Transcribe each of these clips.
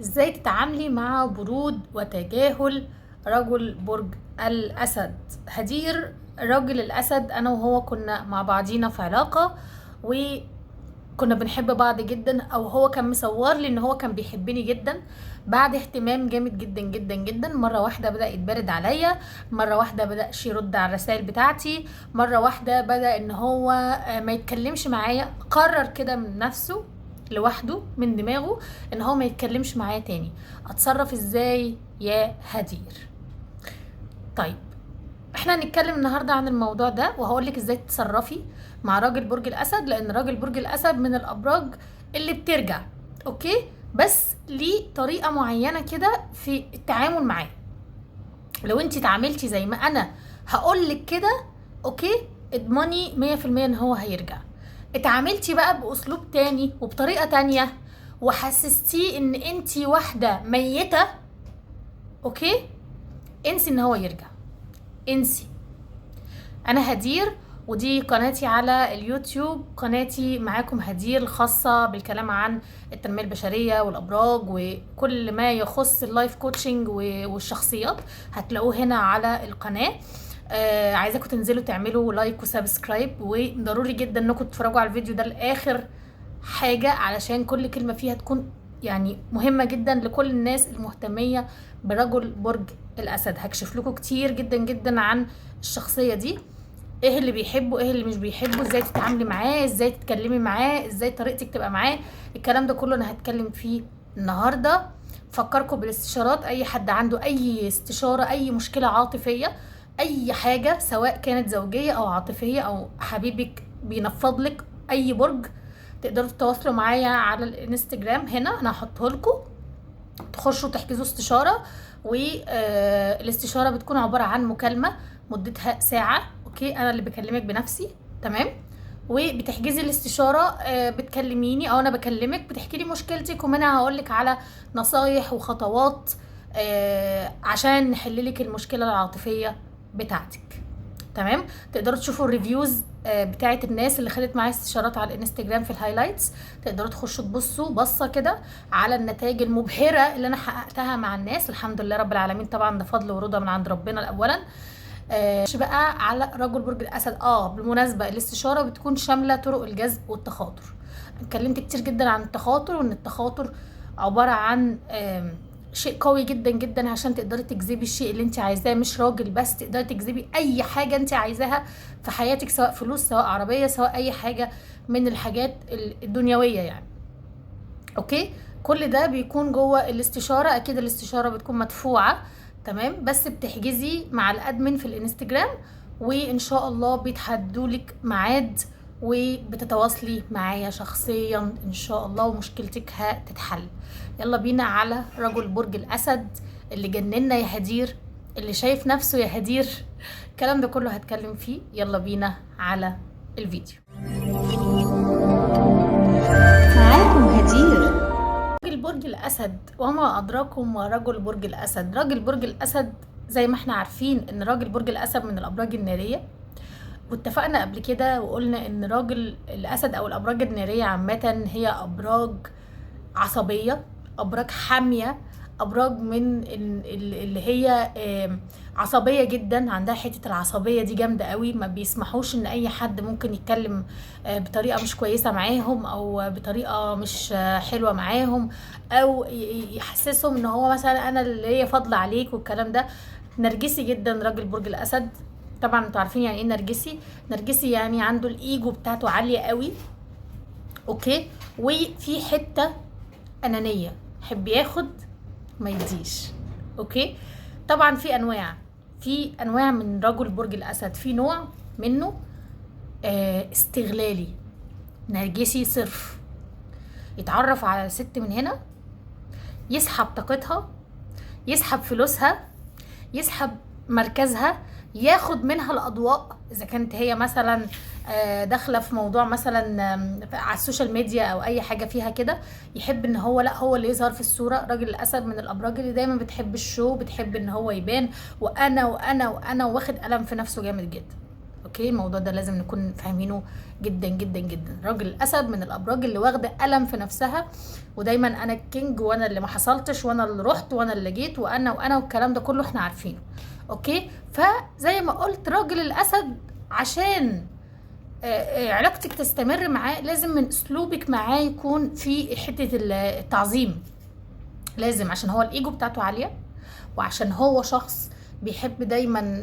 ازاي تتعاملي مع برود وتجاهل رجل برج الأسد؟ هدير رجل الأسد، أنا وهو كنا مع بعضينا في علاقة وكنا بنحب بعض جدا، أو هو كان مصور لي إن هو كان بيحبني جدا. بعد اهتمام جامد جدا جدا جدا، مرة واحدة بدأ يتبرد عليا، مرة واحدة بدأش يرد على الرسائل بتاعتي، مرة واحدة بدأ إن هو ما يتكلمش معايا. قرر كده من نفسه لوحده من دماغه ان هو ما يتكلمش معايا تاني. اتصرف ازاي يا هدير؟ طيب احنا هنتكلم النهارده عن الموضوع ده، وهقولك ازاي تتصرفي مع راجل برج الاسد، لان راجل برج الاسد من الابراج اللي بترجع، okay، بس ليه طريقه معينة كده في التعامل معاه. لو انت تعاملتي زي ما انا هقولك كده، okay، اضمني 100% ان هو هيرجع. اتعاملتي بقى باسلوب تاني وبطريقة تانية وحسستيه ان انتي واحدة ميته، okay، انسي ان هو يرجع، انسي. انا هدير، ودي قناتي على اليوتيوب، قناتي معاكم هدير الخاصة بالكلام عن التنمية البشرية والأبراج وكل ما يخص ال life coaching والشخصيات، هتلاقوه هنا على القناة. عايزاكم تنزلوا تعملوا like و subscribe، وضروري جدا انكم تتفرجوا على الفيديو ده لآخر حاجة، علشان كل كلمة فيها تكون يعني مهمة جدا لكل الناس المهتمية برجل برج الأسد. هكشف لكم كتير جدا جدا عن الشخصية دي، ايه اللي بيحبه، ايه اللي مش بيحبه، ازاي تتعاملي معاه، ازاي تتكلمي معاه، ازاي طريقتك تبقى معاه، الكلام ده كله انا هتكلم فيه النهارده. فكركم بالاستشارات، اي حد عنده اي استشاره، اي مشكلة عاطفية، اي حاجة سواء كانت زوجيه او عاطفية او حبيبك بينفض لك اي برج، تقدروا تتواصلوا معايا على الانستجرام هنا، انا هحطه لكم، تخشوا تحجزوا استشاره. والاستشاره بتكون عبارة عن مكالمة مدتها ساعة، okay، انا اللي بكلمك بنفسي، تمام؟ وبتحجزي الاستشارة، بتكلميني او انا بكلمك، بتحكي لي مشكلتك، ومنها هقولك على نصايح وخطوات عشان نحللك المشكلة العاطفية بتاعتك، تمام؟ تقدروا تشوفوا ال reviews بتاعت الناس اللي خدت معايا استشارات على الانستجرام في ال highlights، تقدروا تخشوا تبصوا بصة كده على النتائج المبهره اللي انا حققتها مع الناس، الحمد لله رب العالمين. طبعا ده فضل ورضا من عند ربنا اولا. بقى على رجل برج الاسد، بالمناسبة الاستشارة بتكون شاملة طرق الجذب والتخاطر. اتكلمت كتير جدا عن التخاطر، وان التخاطر عبارة عن شيء قوي جدا جدا عشان تقدري تجذبي الشيء اللي انت عايزاه، مش راجل بس، تقدري تجذبي اي حاجة انت عايزاها في حياتك، سواء فلوس، سواء عربية، سواء اي حاجة من الحاجات الدنيوية يعني، okay. كل ده بيكون جوه الاستشارة، اكيد الاستشارة بتكون مدفوعة، تمام، بس بتحجزي مع ال admin في الانستجرام، وان شاء الله بيتحدولك ميعاد وبتتواصلي معايا شخصيا ان شاء الله، ومشكلتك هتتحل. يلا بينا على رجل برج الاسد اللي جننا يا هدير، اللي شايف نفسه يا هدير، الكلام ده كله هتكلم فيه. يلا بينا على الفيديو. معاكم هدير. رجل برج الاسد، وما ادراكم ما رجل برج الاسد. رجل برج الاسد زي ما احنا عارفين ان راجل برج الاسد من الابراج النارية، واتفقنا قبل كده وقلنا ان راجل الاسد او الابراج النارية عامة هي ابراج عصبية، ابراج حامية، ابراج من اللي هي عصبية جدا، عندها حتة العصبية دي جامدة قوي، ما بيسمحوش ان اي حد ممكن يتكلم بطريقة مش كويسة معاهم، او بطريقة مش حلوة معاهم، او يحسسهم ان هو مثلا انا اللي هي فضل عليك والكلام ده. نرجسي جدا راجل برج الاسد. طبعا انتوا عارفين يعني ايه نرجسي. نرجسي يعني عنده الايجو بتاعته عالية قوي، okay، وفي حتة انانية، يحب ياخد ما يديش، okay. طبعا في انواع من رجل برج الاسد. في نوع منه استغلالي، نرجسي صرف، يتعرف على ست من هنا، يسحب طاقتها، يسحب فلوسها، يسحب مركزها، ياخد منها الاضواء اذا كانت هي مثلا داخله في موضوع مثلا على ال social media او اي حاجة فيها كده، يحب ان هو لا هو اللي يظهر في الصورة. راجل الاسد من الابراج اللي دايما بتحب ال show، بتحب ان هو يبان، وانا وانا وانا، واخد قلم في نفسه جامد جدا، okay. okay، الموضوع ده لازم نكون فاهمينه جدا جدا جدا. راجل الاسد من الابراج اللي واخده قلم في نفسها، ودايما انا ال king، وانا اللي ما حصلتش، وانا اللي رحت، وانا اللي جيت، وانا وانا والكلام ده كله احنا عارفينه. okay، فزي ما قلت راجل الاسد عشان علاقتك تستمر معاه لازم من اسلوبك معاه يكون في حتة التعظيم، لازم، عشان هو الايجو بتاعته عالية، وعشان هو شخص بيحب دايما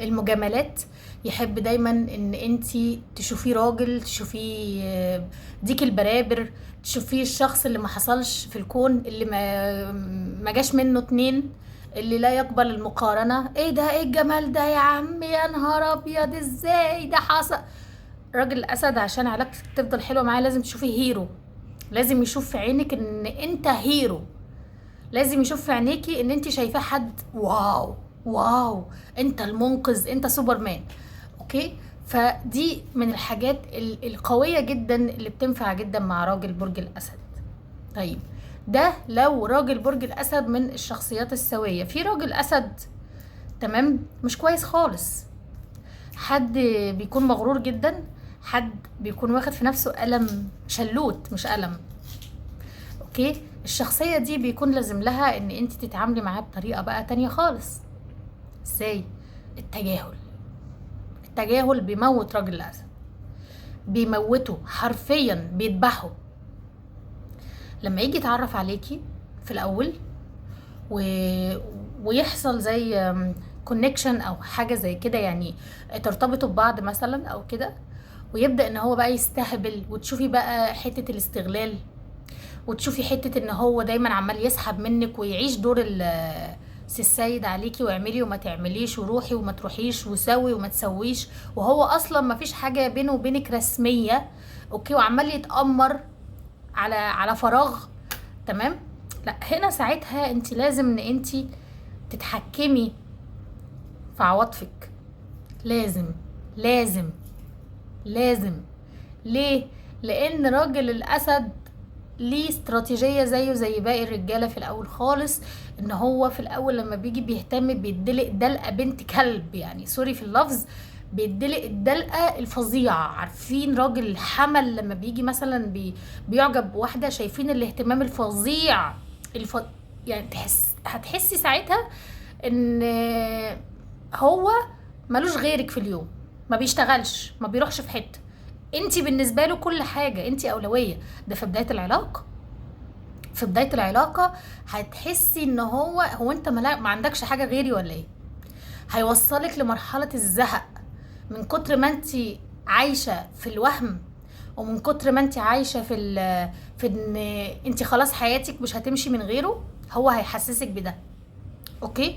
المجاملات، يحب دايما ان انتي تشوفيه راجل، تشوفيه ديك البرابر، تشوفيه الشخص اللي ما حصلش في الكون، اللي ما جاش منه اتنين، اللي لا يقبل المقارنة. ايه ده، ايه الجمال ده يا عم، يا نهار ابيض، ازاي ده حصل؟ راجل الاسد عشان علاقتك تفضل حلوة معاه لازم تشوفيه hero، لازم يشوف في عينك ان انت hero، لازم يشوف في عينيكي ان انت شايفاه حد wow wow، انت المنقذ، انت سوبرمان. okay، فدي من الحاجات القوية جدا اللي بتنفع جدا مع راجل برج الاسد. طيب ده لو راجل برج الاسد من الشخصيات السوية. في راجل اسد تمام مش كويس خالص، حد بيكون مغرور جدا، حد بيكون واخد في نفسه قلم شلوت مش قلم. okay، الشخصية دي بيكون لازم لها ان انت تتعاملي معاه بطريقة بقى تانية خالص. ازاي؟ التجاهل. التجاهل بيموت راجل الاسد، بيموته حرفيا، بيذبحه. لما يجي يتعرف عليكي في الاول ويحصل زي connection او حاجة زي كده، يعني ترتبطوا ببعض مثلا او كده، ويبدأ ان هو بقى يستهبل، وتشوفي بقى حتة الاستغلال، وتشوفي حتة ان هو دايما عمال يسحب منك ويعيش دور السيد عليكي، واعملي وما تعمليش، وروحي وما تروحيش، وسوي وما تسويش، وهو اصلا ما فيش حاجة بينه وبينك رسمية. okay، وعمال يتأمر على فراغ. تمام، لا هنا ساعتها انت لازم ان انت تتحكمي في عواطفك، لازم لازم لازم. ليه؟ لان راجل الاسد ليه استراتيجية زيه زي باقي الرجالة في الاول خالص، ان هو في الاول لما بيجي بيهتم بيدلق دلقة بنت كلب، يعني sorry في اللفظ، بيدلق الدلقة الفظيعة. عارفين راجل الحمل لما بيجي مثلا بيعجب بواحدة، شايفين الاهتمام الفظيع يعني هتحسي ساعتها ان هو ملوش غيرك في اليوم، ما بيشتغلش، ما بيروحش في حتة، انتي بالنسبة له كل حاجة، انتي أولوية. ده في بداية العلاقة. في بداية العلاقة هتحسي ان هو انت ما عندكش حاجة غيري ولا ايه؟ هيوصلك لمرحلة الزهق من كتر ما انتي عايشة في الوهم، ومن كتر ما انتي عايشة في ان انتي خلاص حياتك مش هتمشي من غيره، هو هيحسسك بده. okay،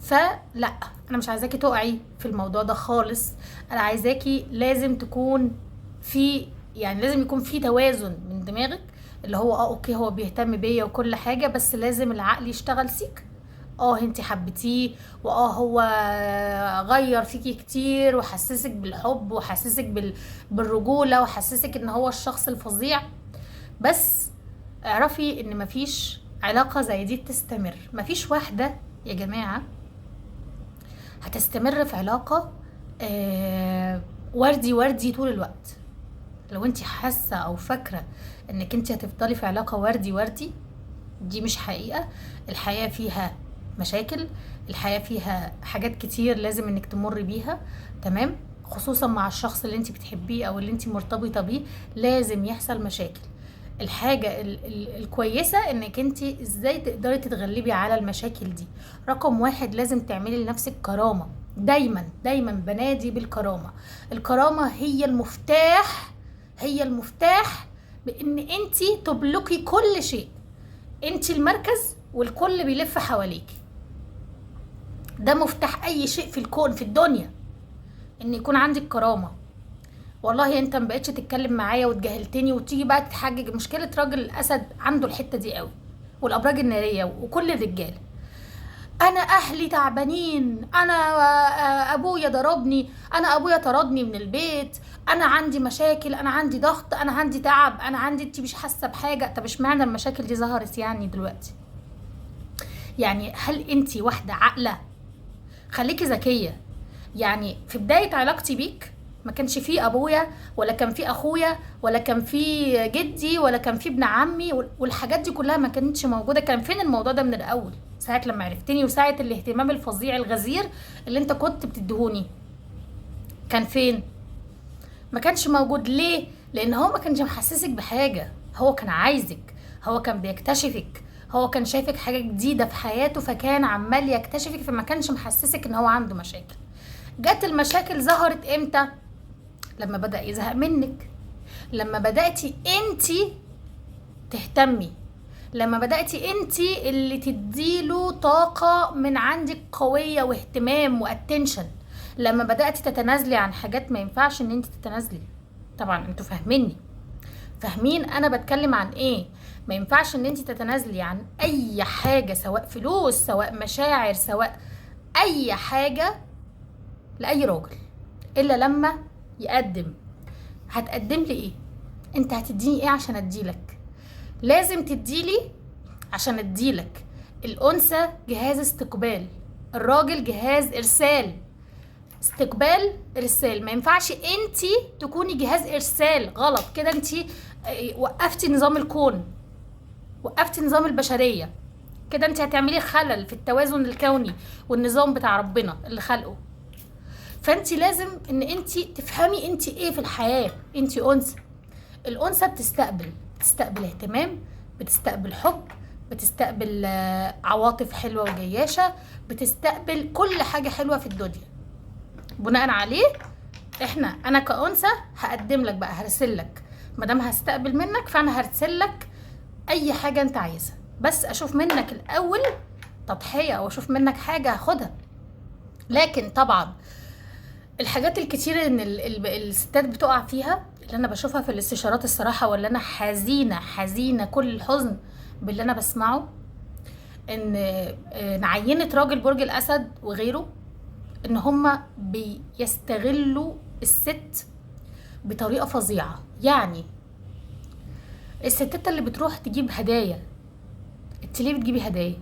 فلا انا مش عايزاكي تقعي في الموضوع ده خالص. انا عايزاكي لازم تكون في، يعني لازم يكون في توازن من دماغك، اللي هو okay هو بيهتم بيا وكل حاجة، بس لازم العقل يشتغل سيك. انتي حبيتيه، هو غير فيكي كتير وحسسك بالحب وحسسك بالرجولة وحسسك ان هو الشخص الفظيع، بس اعرفي ان مفيش علاقة زي دي بتستمر. مفيش واحدة يا جماعة هتستمر في علاقة وردي وردي طول الوقت. لو انتي حاسة او فاكرة انك انتي هتفضلي في علاقة وردي وردي، دي مش حقيقة. الحياة فيها مشاكل، الحياة فيها حاجات كتير لازم انك تمر بيها، تمام؟ خصوصا مع الشخص اللي انتي بتحبيه او اللي انتي مرتبطة بيه لازم يحصل مشاكل. الحاجة الكويسة انك انتي ازاي تقدري تتغلبي على المشاكل دي. رقم واحد، لازم تعملي لنفسك كرامة. دايما دايما بنادي بالكرامة. الكرامة هي المفتاح، هي المفتاح بان انتي تبلكي كل شيء. انتي المركز والكل بيلف حواليكي. ده مفتاح اي شيء في الكون في الدنيا، ان يكون عندك كرامة. والله انت ما بقتش تتكلم معايا وتجاهلتني وتيجي بقى تتحجج. مشكلة راجل الاسد عنده الحتة دي قوي، والابراج النارية وكل الرجالة. انا اهلي تعبانين، انا ابويا ضربني، انا ابويا طردني من البيت، انا عندي مشاكل، انا عندي ضغط، انا عندي تعب، انا عندي، انت مش حاسه بحاجة. طب اشمعنى المشاكل دي ظهرت يعني دلوقتي؟ يعني هل انت واحدة عاقلة؟ خليكي ذكية. يعني في بداية علاقتي بيك ما كانش فيه ابويا ولا كان فيه اخويا ولا كان فيه جدي ولا كان فيه ابن عمي والحاجات دي كلها ما كانتش موجودة. كان فين الموضوع ده من الاول؟ ساعة لما عرفتني وساعة الاهتمام الفظيع الغزير اللي انت كنت بتديهوني كان فين؟ ما كانش موجود. ليه؟ لان هو ما كانش محسسك بحاجة، هو كان عايزك، هو كان بيكتشفك، هو كان شايفك حاجة جديدة في حياته، فكان عمال يكتشفك، فما كانش محسسك ان هو عنده مشاكل. جت المشاكل ظهرت امتى؟ لما بدأ يزهق منك، لما بدأتي انتي تهتمي، لما بدأتي انتي اللي تديله طاقة من عندك قوية واهتمام واتنشن، لما بدأتي تتنازلي عن حاجات ما ينفعش ان انتي تتنازلي. طبعا انتوا فاهميني، فاهمين انا بتكلم عن ايه. ما ينفعش ان انتي تتنازلي عن اي حاجة، سواء فلوس سواء مشاعر سواء اي حاجة لأي راجل، الا لما يقدم. هتقدم لي ايه؟ انت هتديني ايه عشان اديلك؟ لازم تديلي عشان اديلك. الانثى جهاز استقبال، الراجل جهاز ارسال. استقبال ارسال، ما ينفعش انتي تكوني جهاز ارسال، غلط كده. انتي وقفتي نظام الكون، وقفتي نظام البشرية كده، انتي هتعملي خلل في التوازن الكوني والنظام بتاع ربنا اللي خلقه. فانتي لازم ان انتي تفهمي انتي ايه في الحياة. انتي انثى، الانثى بتستقبل، بتستقبل اهتمام، بتستقبل حب، بتستقبل عواطف حلوة وجياشة، بتستقبل كل حاجة حلوة في الدنيا. بناء عليه انا كأنثى هقدم لك بقى، هرسل لك، ما دام هستقبل منك فانا هرسل لك اي حاجة انت عايزها، بس اشوف منك الاول تضحية او اشوف منك حاجة هاخدها. لكن طبعا الحاجات الكتير ان الستات بتقع فيها، اللي انا بشوفها في الاستشارات الصراحة، واللي انا حزينة حزينة كل الحزن باللي انا بسمعه، ان عينة راجل برج الاسد وغيره، ان هما بيستغلوا الست بطريقة فظيعة. يعني الستات اللي بتروح تجيب هدايا، انت ليه بتجيبي هدايا؟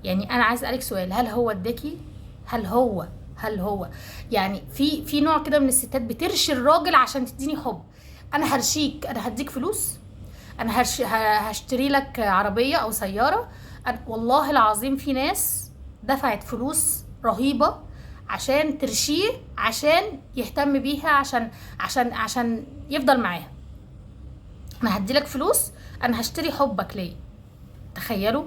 يعني انا عايز اسالك سؤال، هل هو اداكي؟ هل هو يعني في نوع كده من الستات بترشي الراجل عشان تديني حب. انا هرشيك، انا هديك فلوس، انا هشتري لك عربية او سيارة. والله العظيم في ناس دفعت فلوس رهيبة عشان ترشيه، عشان يهتم بيها، عشان عشان عشان يفضل معاها. انا هدي لك فلوس، انا هشتري حبك ليه. تخيلوا.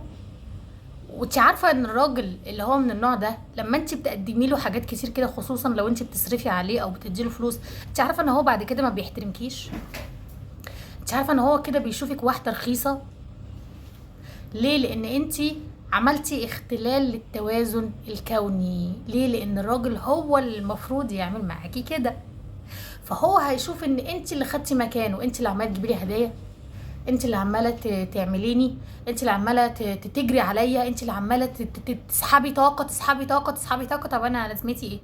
وانت عارفه ان الراجل اللي هو من النوع ده لما انت بتقدمي له حاجات كتير كده، خصوصا لو انت بتصرفي عليه او بتدي له فلوس، انت عارفه ان هو بعد كده ما بيحترمكيش. انت عارفه ان هو كده بيشوفك واحدة رخيصة. ليه؟ لان انت عملتي اختلال للتوازن الكوني. ليه؟ لان الراجل هو اللي المفروض يعمل معاكي كده، فهو هيشوف ان انت اللي خدتي مكانه، انت اللي عماله تجيبي لي هدايا، انت اللي عماله تعمليني، انت اللي عماله تجري عليا، انت اللي عماله تسحبي طاقة تسحبي طاقة تسحبي طاقة. طب انا لازمتي ايه؟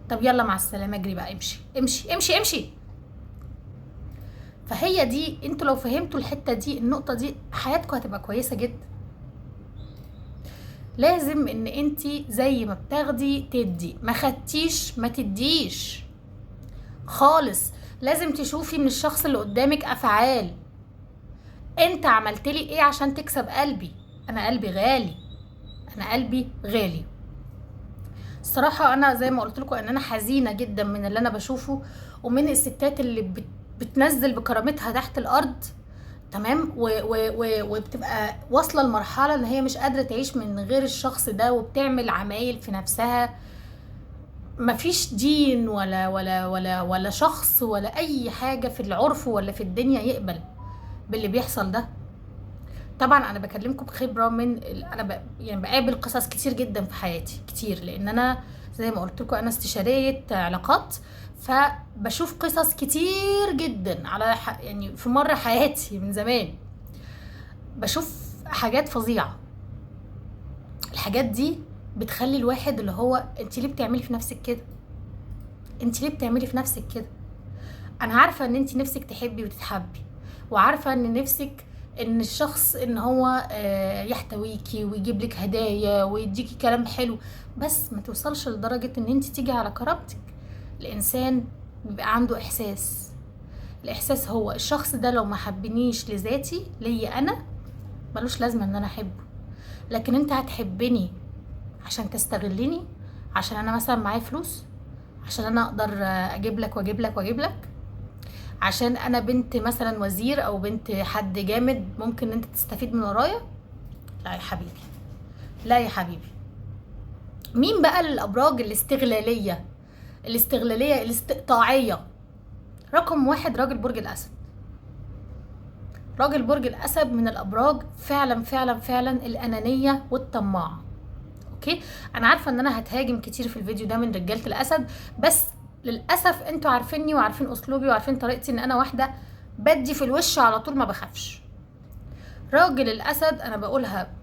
طب يلا مع السلامة، اجري بقى، امشي امشي امشي امشي. فهي دي، انتوا لو فهمتوا الحتة دي، النقطة دي، حياتكم هتبقى كويسة جدا. لازم ان انت زي ما بتاخدي تدي، ما خدتيش ما تديش خالص. لازم تشوفي من الشخص اللي قدامك افعال. انت عملت لي ايه عشان تكسب قلبي؟ انا قلبي غالي، انا قلبي غالي. الصراحة انا زي ما قلت لكم ان انا حزينة جدا من اللي انا بشوفه، ومن الستات اللي بتنزل بكرامتها تحت الارض، تمام، وبتبقى واصله لمرحلة ان هي مش قادرة تعيش من غير الشخص ده، وبتعمل عمايل في نفسها. مفيش دين ولا ولا ولا ولا شخص ولا اي حاجة في العرف ولا في الدنيا يقبل باللي بيحصل ده. طبعا انا بكلمكم بخبره من انا يعني بقابل قصص كتير جدا في حياتي كتير، لان انا زي ما قلت لكم انا استشارية علاقات، فبشوف قصص كتير جدا على يعني في مر حياتي من زمان بشوف حاجات فظيعة. الحاجات دي بتخلي الواحد اللي هو انت ليه بتعملي في نفسك كده؟ انت ليه بتعملي في نفسك كده؟ انا عارفه ان انت نفسك تحبي وتتحبي، وعارفه ان نفسك ان الشخص ان هو يحتويكي ويجيب لك هدايا ويديكي كلام حلو، بس ما توصلش لدرجة ان انت تيجي على كرامتك. الانسان بيبقى عنده احساس، الاحساس هو الشخص ده لو ما حبنيش لذاتي ليا انا ملوش لازمة ان انا احبه. لكن انت هتحبني عشان تستغلني، عشان انا مثلا معايا فلوس، عشان انا اقدر اجيب لك واجيب لك واجيب لك، عشان انا بنت مثلا وزير او بنت حد جامد ممكن انت تستفيد من ورايا. لا يا حبيبي، لا يا حبيبي. مين بقى الابراج الاستغلاليه؟ الاستغلاليه الاستقطاعيه. رقم 1 راجل برج الاسد. راجل برج الاسد من الابراج فعلا فعلا فعلا الانانية والطماعه. okay، انا عارفه ان انا هتهاجم كتير في الفيديو ده من رجاله الاسد، بس للاسف انتوا عارفيني وعارفين اسلوبي وعارفين طريقتي ان انا واحدة بدي في الوش على طول، ما بخافش. راجل الاسد انا بقولها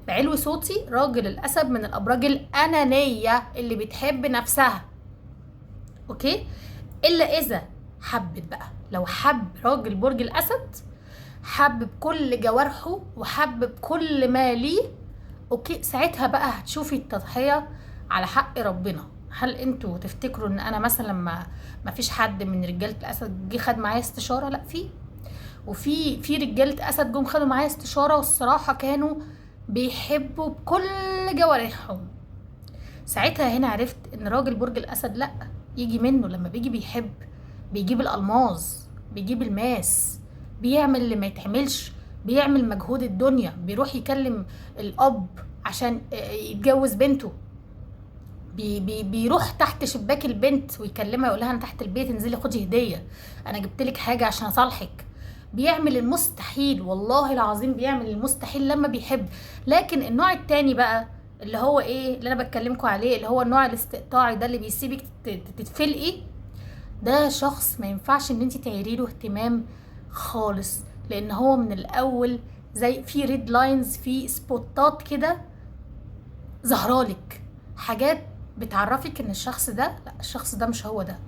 بعلو صوتي، راجل الاسد من الابراج الانانية اللي بتحب نفسها. okay، الا اذا حبت بقى. لو حب راجل برج الاسد حب بكل جوارحه وحب بكل ما ليه، okay، ساعتها بقى هتشوفي التضحية على حق ربنا. هل انتوا تفتكروا ان انا مثلا ما فيش حد من رجاله الاسد جه خد معايا استشاره؟ لا، في، وفي رجاله اسد جم خدوا معايا استشاره، والصراحة كانوا بيحبوا بكل جوارحهم. ساعتها هنا عرفت ان راجل برج الاسد لا يجي منه، لما بيجي بيحب بيجيب الالماظ، بيجيب الماس، بيعمل اللي ما يتعملش، بيعمل مجهود الدنيا، بيروح يكلم الاب عشان يتجوز بنته، بي بي بيروح تحت شباك البنت ويكلمها يقولها انا تحت البيت انزلي خدي هديه، انا جبتلك حاجة عشان اصالحك. بيعمل المستحيل، والله العظيم بيعمل المستحيل لما بيحب. لكن النوع التاني بقى اللي هو ايه اللي انا بتكلمكم عليه، اللي هو النوع الاستقطاعي ده اللي بيسيبك تتفلقي، ده شخص ما ينفعش ان انت تعيري له اهتمام خالص، لان هو من الاول زي في red lines، في spot ات كده ظهرالك، حاجات بتعرفك ان الشخص ده لا، الشخص ده مش هو ده،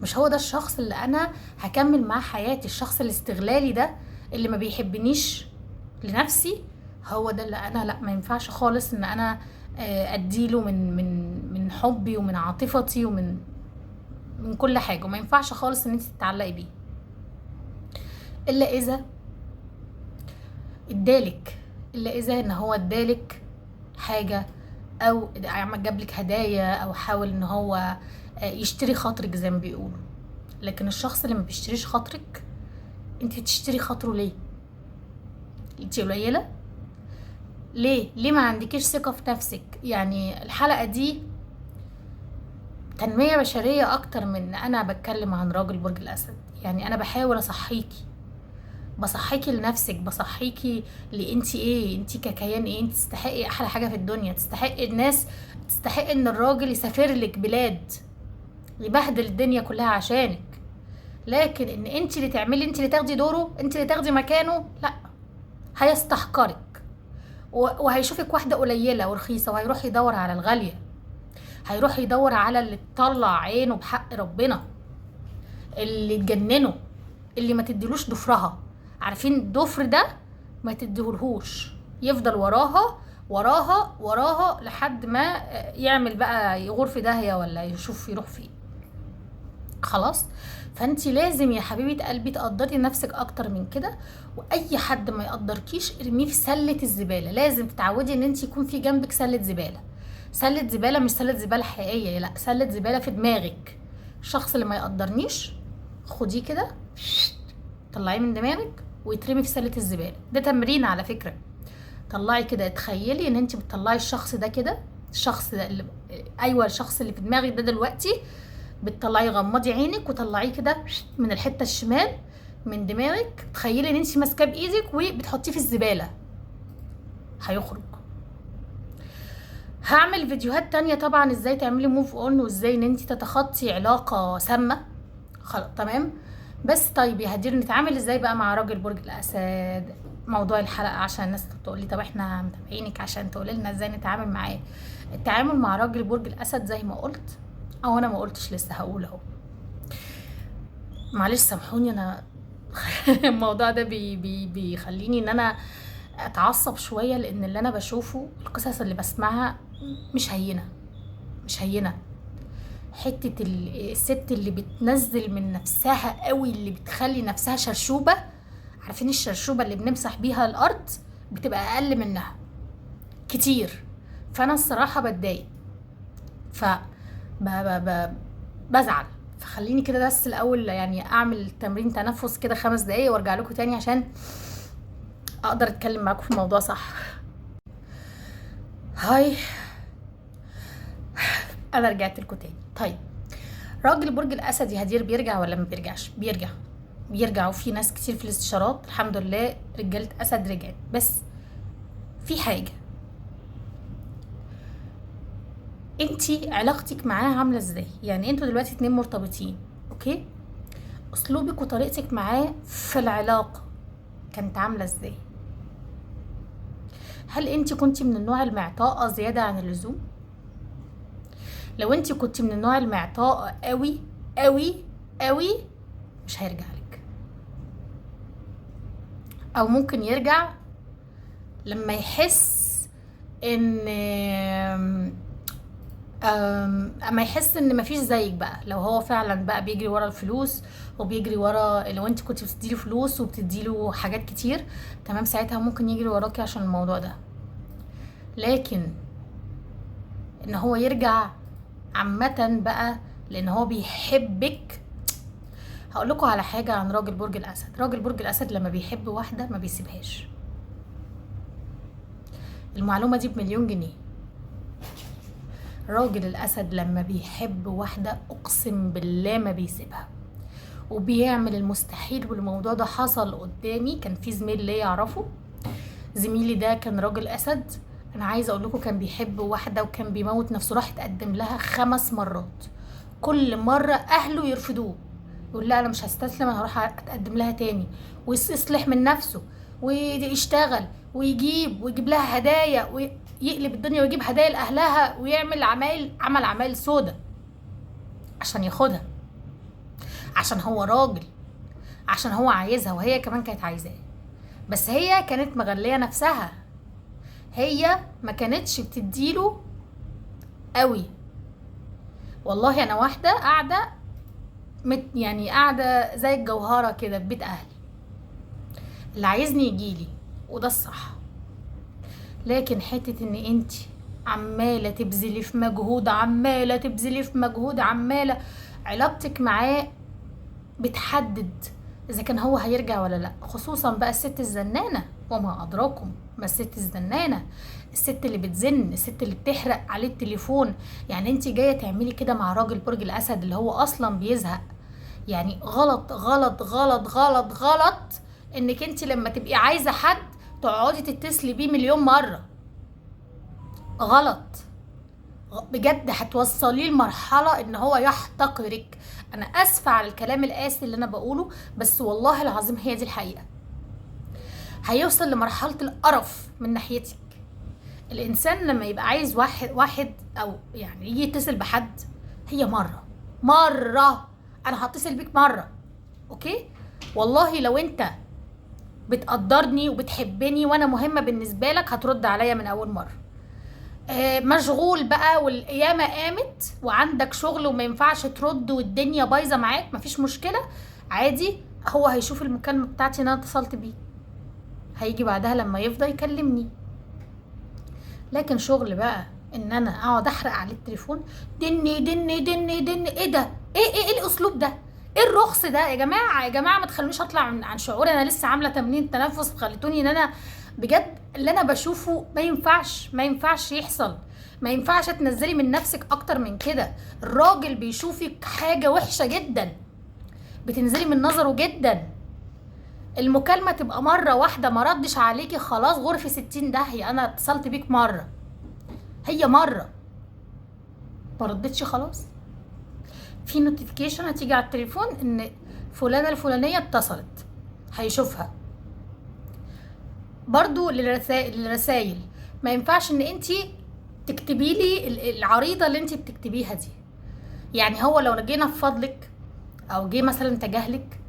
مش هو ده الشخص اللي انا هكمل معاه حياتي. الشخص الاستغلالي ده اللي ما بيحبنيش لنفسي هو ده اللي انا لا، ما ينفعش خالص ان انا اديله من من من حبي ومن عاطفتي ومن من كل حاجة، وما ينفعش خالص ان انت تتعلقي بيه الا اذا ادالك، الا اذا ان هو ادالك حاجة او جابلك هدايا او حاول ان هو يشتري خاطرك زي ما بيقولوا. لكن الشخص اللي ما بيشتريش خاطرك انت تشتري خاطره ليه؟ انت قليله ليه؟ ليه ما عندكيش ثقة في نفسك؟ يعني الحلقة دي تنمية بشرية اكتر من انا بتكلم عن راجل برج الاسد. يعني انا بحاول اصحيكي، بصحيكي لنفسك، بصحيكي لانتي ايه، انتي ككيان ايه، انتي تستحقي احلى حاجة في الدنيا، تستحقي الناس، تستحقي ان الراجل يسافر لك بلاد، يبهدل الدنيا كلها عشانك. لكن ان انتي اللي تعملي، انتي اللي تاخدي دوره، انتي اللي تاخدي مكانه، لا، هيستحقرك وهيشوفك واحدة قليله ورخيصه، وهيروح يدور على الغالية، هيروح يدور على اللي تطلع عينه بحق ربنا، اللي تجننه، اللي ما تديلوش ضفرها. عارفين الضفر ده ما تديهولهوش، يفضل وراها وراها وراها لحد ما يعمل بقى يغور في داهية ولا يشوف يروح فين. خلاص، فانتي لازم يا حبيبه قلبي تقدري نفسك اكتر من كده، واي حد ما يقدركيش ارميه في سله الزبالة. لازم تتعودي ان انتي يكون في جنبك سله زبالة، سله زبالة مش سله زبالة حقيقية، لا، سله زبالة في دماغك. الشخص اللي ما يقدرنيش خديه كده طلعيه من دماغك ويترمي في سله الزبالة. ده تمرين على فكرة، طلعي كده، تخيلي ان انت بتطلعي الشخص ده كده، الشخص ده اللي، ايوه الشخص اللي في دماغك ده دلوقتي بتطلعيه، غمضي عينك وطلعيه كده من الحتة الشمال من دماغك، تخيلي ان انت ماسكاه بايدك وبتحطيه في الزبالة، هيخرج. هعمل فيديوهات تانية طبعا ازاي تعملي move on وازاي ان انت تتخطي علاقة سامة، خلاص تمام. بس طيب يا هدير نتعامل ازاي بقى مع راجل برج الاسد؟ موضوع الحلقة عشان الناس تقول لي طب احنا متابعينك عشان تقولي لنا ازاي نتعامل معاه. التعامل مع راجل برج الاسد زي ما قلت، او انا ما قلتش لسه هقول اهو، معلش سامحوني انا الموضوع ده بي بي بيخليني ان انا اتعصب شوية، لان اللي انا بشوفه، القصص اللي بسمعها مش هينة، مش هينة. حتة الست اللي بتنزل من نفسها قوي، اللي بتخلي نفسها شرشوبة، عارفين الشرشوبة اللي بنمسح بيها الارض، بتبقى اقل منها كتير. فانا الصراحة بتضايق، ف بزعل. فخليني كده بس الاول يعني اعمل تمرين تنفس كده 5 دقايق وارجع لكم تاني عشان اقدر اتكلم معاكم في الموضوع صح. هاي، انا رجعت لكم تاني. طيب، راجل برج الاسد يا هدير بيرجع ولا ما بيرجعش؟ بيرجع، بيرجع. وفي ناس كتير في الاستشارات الحمد لله رجالة اسد رجعت. بس في حاجة، انتي علاقتك معاه عاملة ازاي؟ يعني انتوا دلوقتي 2 مرتبطين، okay؟ اسلوبك وطريقتك معاه في العلاقة كانت عاملة ازاي؟ هل انتي كنتي من النوع المعطاءة زيادة عن اللزوم؟ لو انتي كنتي من النوع المعطاءة قوي قوي قوي مش هيرجع لك، او ممكن يرجع لما يحس ان اما يحس ان مفيش زيك بقى. لو هو فعلا بقى بيجري ورا الفلوس وبيجري ورا، لو انت كنت بتديله فلوس وبتديله حاجات كتير، تمام، ساعتها ممكن يجري وراكي عشان الموضوع ده. لكن ان هو يرجع عامة بقى لان هو بيحبك. هقول لكم على حاجة عن راجل برج الاسد. راجل برج الاسد لما بيحب واحدة ما بيسيبهاش. المعلومة دي ب1,000,000 جنيه. راجل الأسد لما بيحب واحدة أقسم بالله ما بيسيبها، وبيعمل المستحيل. والموضوع ده حصل قدامي، كان في زميل ليا أعرفه، زميلي ده كان راجل أسد، أنا عايزة أقول لكم كان بيحب واحدة وكان بيموت نفسه، راح اتقدم لها 5 مرات، كل مرة أهله يرفضوه، يقول لا أنا مش هستسلم، أنا هروح أتقدم لها تاني، ويصلح من نفسه ويشتغل ويجيب لها هدايا ويقلب الدنيا ويجيب هدايا لأهلها ويعمل عمل عمايل سودا عشان ياخدها، عشان هو راجل، عشان هو عايزها، وهي كمان كانت عايزاه، بس هي كانت مغلية نفسها، هي ما كانتش بتديله قوي. والله انا واحدة قاعدة يعني قاعدة زي الجوهرة كده في بيت اهلي، اللي عايزني يجيلي وده الصح. لكن حتة ان انت عمالة تبذلي في مجهود، عمالة تبذلي في مجهود، عمالة علاقتك معاه بتحدد اذا كان هو هيرجع ولا لا. خصوصا بقى الست الزنانة، وما ادراكم ما الست الزنانة، الست اللي بتزن، الست اللي بتحرق عليه التليفون. يعني انت جاية تعملي كده مع راجل برج الاسد اللي هو اصلا بيزهق، يعني غلط غلط غلط غلط غلط انك انت لما تبقي عايزة حد تقعدي تتصلي بيه مليون مرة، غلط بجد، هتوصليه لمرحلة ان هو يحتقرك. انا اسفة على الكلام القاسي اللي انا بقوله، بس والله العظيم هي دي الحقيقة. هيوصل لمرحلة القرف من ناحيتك. الانسان لما يبقى عايز واحد او يعني يجي يتصل بحد، هي مرة انا هتصل بيك مرة، okay؟ والله لو انت بتقدرني وبتحبني وانا مهمة بالنسبة لك هترد عليا من اول مرة. مشغول بقى والقيامة قامت وعندك شغل وما ينفعش ترد والدنيا بايظة معاك، مفيش مشكلة عادي، هو هيشوف المكالمة بتاعتي ان انا اتصلت بيه، هيجي بعدها لما يفضى يكلمني. لكن شغل بقى ان انا اقعد احرق عليه التليفون دني دني دني دني، ايه ده؟ ايه الاسلوب ده؟ ايه الرخص ده يا جماعة؟ يا جماعة ما تخلونيش اطلع عن شعوري، انا لسه عامله تمرين تنفس، خليتوني ان انا بجد اللي انا بشوفه ما ينفعش، ما ينفعش يحصل، ما ينفعش تنزلي من نفسك اكتر من كده. الراجل بيشوفك حاجة وحشة جدا، بتنزلي من نظره جدا. المكالمة تبقى مرة واحدة، ما ردش عليكي خلاص غرفة 60 داهية، انا اتصلت بيك مرة، هي مرة ما ردتش خلاص، في notification هتيجي على التليفون ان فلانه الفلانية اتصلت، هيشوفها. برضو للرسائل ما ينفعش ان انتي تكتبي لي العريضة اللي انتي بتكتبيها دي. يعني هو لو جينا في فضلك او جه مثلا تجاهلك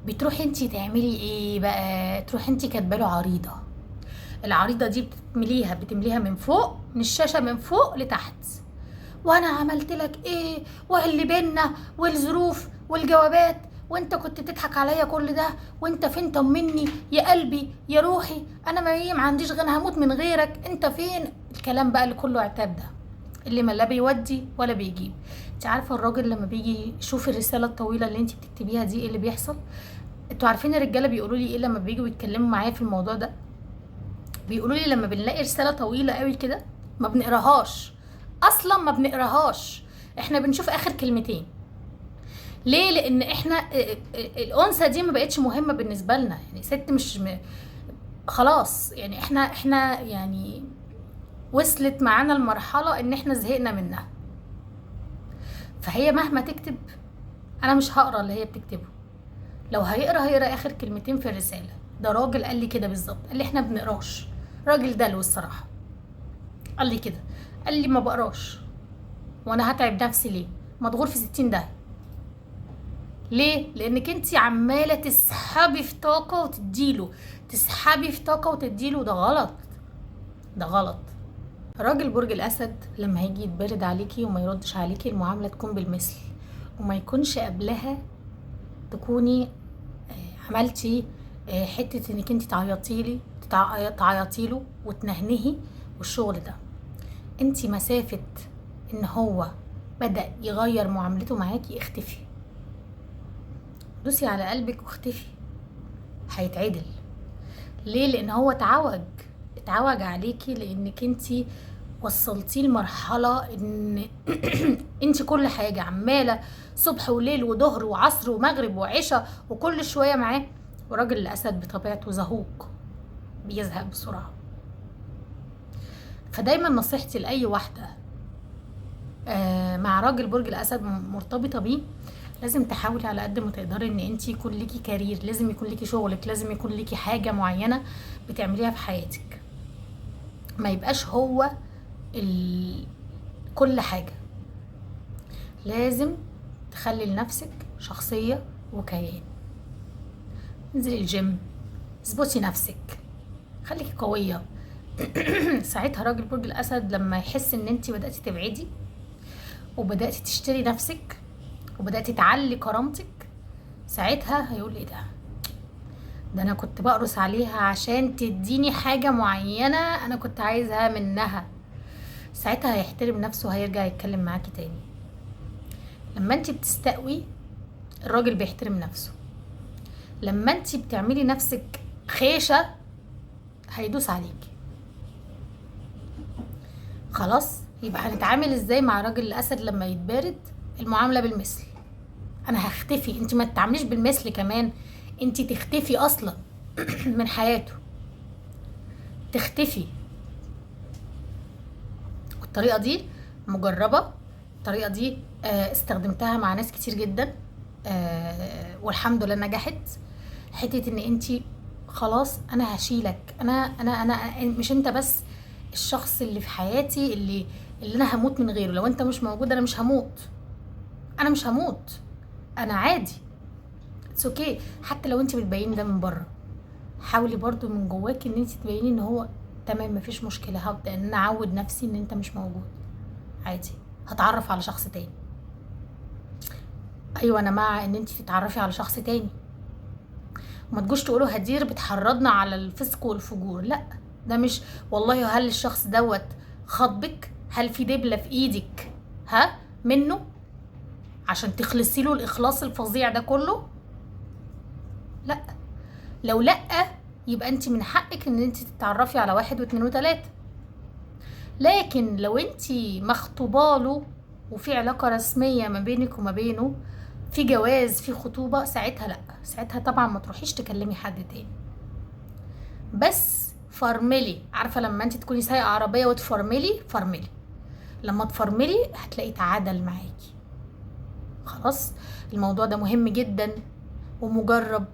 بتروحي انتي تعملي ايه بقى؟ تروحي انتي كاتباله عريضة. العريضة دي بتمليها من فوق، من الشاشة من فوق لتحت، وانا عملت لك ايه، واللي بينا، والظروف، والجوابات، وانت كنت بتضحك عليا كل ده، وانت فين؟ طمني يا قلبي يا روحي، انا ما عنديش غنى، هموت من غيرك، انت فين؟ الكلام بقى اللي كله عتاب ده، اللي ما لا بيودي ولا بيجيب. انت عارفه الراجل لما بيجي يشوف الرسالة الطويلة اللي انت بتكتبيها دي ايه اللي بيحصل؟ انتوا عارفين الرجالة بيقولوا لي ايه لما بييجوا يتكلموا معايا في الموضوع ده؟ بيقولوا لي لما بنلاقي رسالة طويلة قوي كده ما بنقراهاش اصلا، ما بنقراهاش، احنا بنشوف اخر كلمتين. ليه؟ لان احنا الانثى دي ما بقتش مهمة بالنسبة لنا، يعني ست مش خلاص، يعني احنا يعني وصلت معانا المرحلة ان احنا زهقنا منها. فهي مهما تكتب انا مش هقرا اللي هي بتكتبه، لو هيقرا هيقرا اخر كلمتين في الرسالة. ده راجل قال لي كده بالظبط، قال لي احنا بنقراش، راجل دلو الصراحة، قال لي كده، قال لي ما بقراش وانا هتعب نفسي ليه، مضغور في 60 ده ليه؟ لانك انت عماله تسحبي في طاقة وتديله، تسحبي في طاقة وتديله، ده غلط، ده غلط. راجل برج الاسد لما هيجي يتبرد عليكي وما يردش عليكي، المعاملة تكون بالمثل، وما يكونش قبلها تكوني عملتي حتة انك انت تعيطي تعيطي له وتنهنهي والشغل ده. انت مسافة ان هو بدأ يغير معاملته معاكي اختفي، دوسي على قلبك واختفي، هيتعدل. ليه؟ لان هو اتعوج عليكي، لانك انتي وصلتيه لمرحلة ان انتي كل حاجة عماله صبح وليل وظهر وعصر ومغرب وعشاء وكل شوية معاه. وراجل الاسد بطبيعته زهوق، بيزهق بسرعة. فدايما نصيحتي لاي واحدة مع راجل برج الاسد مرتبطة بيه، لازم تحاولي على قد ما تقدري ان انتي يكون ليكي career، لازم يكون ليكي شغلك، لازم يكون ليكي حاجة معينة بتعمليها في حياتك، ما يبقاش هو كل حاجة. لازم تخلي لنفسك شخصية وكيان. انزلي الجيم، اظبطي نفسك، خليكي قوية. ساعتها راجل برج الاسد لما يحس ان انتي بدأتي تبعدي وبدأتي تشتري نفسك وبدأتي تعلي كرامتك، ساعتها هيقول ايه ده؟ ده انا كنت بقرص عليها عشان تديني حاجة معينة انا كنت عايزها منها. ساعتها هيحترم نفسه وهيرجع يتكلم معاكي تاني. لما انت بتستقوي الراجل بيحترم نفسه، لما انت بتعملي نفسك خيشة هيدوس عليكي. خلاص، يبقى هنتعامل ازاي مع راجل الاسد لما يتبارد؟ المعاملة بالمثل. انا هختفي، انت ما تتعامليش بالمثل كمان، انت تختفي اصلا من حياته، تختفي. الطريقة دي مجربة، الطريقة دي استخدمتها مع ناس كتير جدا، والحمد لله نجحت. حتة ان انت خلاص انا هشيلك، انا انا انا مش انت بس الشخص اللي في حياتي اللي انا هموت من غيره، لو انت مش موجود انا مش هموت، انا مش هموت، انا عادي، it's okay. حتى لو انت بتبيني ده من بره، حاولي برضو من جواكي ان انت تبيني ان هو تمام، مفيش مشكلة، هبدا ان انا اعود نفسي ان انت مش موجود، عادي، هتعرف على شخص تاني. ايوه انا مع ان انت تتعرفي على شخص تاني، وما تجوش تقولوا هدير بتحرضنا على الفسق والفجور، لا ده مش والله. هل الشخص دوت خطبك؟ هل في دبله في ايدك ها منه عشان تخلصي له الاخلاص الفظيع ده كله؟ لا، لو لا يبقى انت من حقك ان انت تتعرفي على 1 و2 و3. لكن لو انت مخطوبه له وفي علاقة رسمية ما بينك وما بينه، في جواز، في خطوبه، ساعتها لا، ساعتها طبعا ما تروحيش تكلمي حد تاني. بس فرملي، عارفه لما انت تكوني سايقه عربية وتفرملي، فرملي، لما تفرملي هتلاقي تعادل معاكي. خلاص، الموضوع ده مهم جدا ومجرب.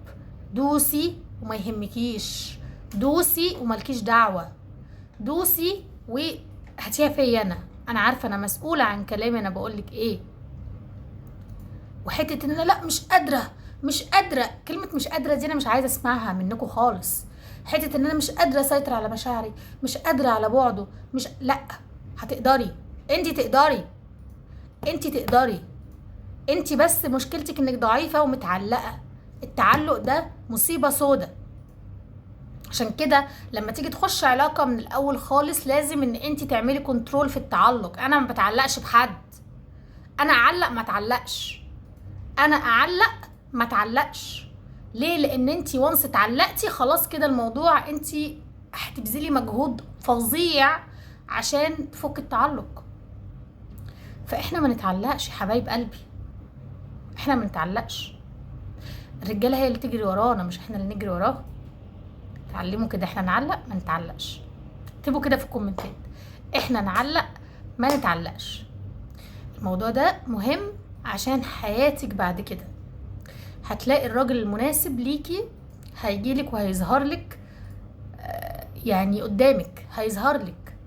دوسي وما يهمكيش، دوسي وملكيش دعوة، دوسي وهاتيها فيا انا، انا عارفة انا مسؤولة عن كلامي، انا بقولك ايه. وحتة ان انا لا مش قادرة، مش قادرة. كلمة مش قادرة دي انا مش عايزه اسمعها منكم خالص. حتة ان انا مش قادرة اسيطر على مشاعري، مش قادرة على بعده، مش، لا، هتقدري انت، تقدري انت، تقدري انت، بس مشكلتك انك ضعيفة ومتعلقه. التعلق ده مصيبة سودة. عشان كده لما تيجي تخش علاقة من الاول خالص لازم ان انت تعملي control في التعلق. انا ما بتعلقش بحد، انا اعلق ما اتعلقش، انا اعلق ما اتعلقش. ليه؟ لان انت once اتعلقتي خلاص كده الموضوع، انت هتبذلي مجهود فظيع عشان تفك التعلق. فاحنا ما نتعلقش يا حبايب قلبي، احنا ما نتعلقش. الرجالة هي اللي تجري ورانا، مش احنا اللي نجري وراها. اتعلموا كده، احنا نعلق ما نتعلقش. اكتبوا كده في الكومنتات، احنا نعلق ما نتعلقش. الموضوع ده مهم عشان حياتك بعد كده. هتلاقي الراجل المناسب ليكي هيجيلك وهيظهر لك، يعني قدامك هيظهر لك،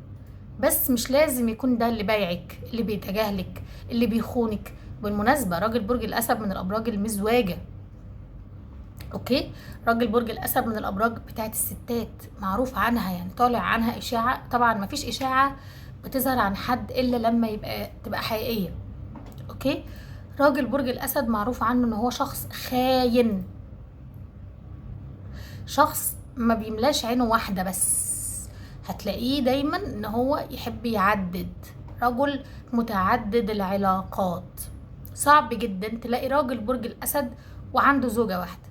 بس مش لازم يكون ده اللي بايعك، اللي بيتجاهلك، اللي بيخونك. بالمناسبة راجل برج الأسد من الأبراج المزواجة، okay؟ راجل برج الأسد من الأبراج بتاعت الستات، معروف عنها، يعني طالع عنها إشاعة. طبعا مفيش إشاعة بتظهر عن حد إلا لما تبقى حقيقية، okay؟ راجل برج الأسد معروف عنه إن هو شخص خاين، شخص ما بيملاش عينه واحدة بس، هتلاقيه دايما إن هو يحب يعدد، رجل متعدد العلاقات. صعب جدا تلاقي راجل برج الأسد وعنده زوجة واحدة.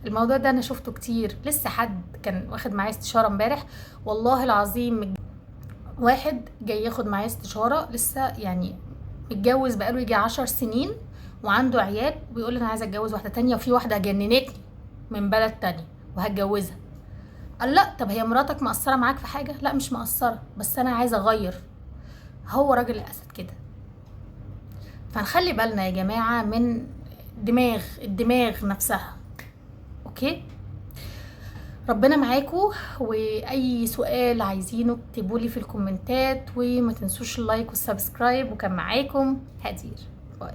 الموضوع ده أنا شفته كتير. لسه حد كان واخد معايا استشارة امبارح، والله العظيم، واحد جاي ياخد معايا استشارة، لسه يعني متجوز بقاله يجي 10 سنين وعنده عيال، وبيقول لي انا عايزه اتجوز واحدة تانية، وفي واحدة جننتني من بلد تانية وهتجوزها. قال لا، طب هي مراتك مقصرة معاك في حاجة؟ لا مش مقصرة، بس انا عايزه اغير. هو راجل الاسد كده. فنخلي بالنا يا جماعة من الدماغ نفسها، okay؟ ربنا معاكم، واي سؤال عايزينه اكتبولي في الكومنتات، وما تنسوش ال like وال subscribe. وكان معاكم هدير، bye.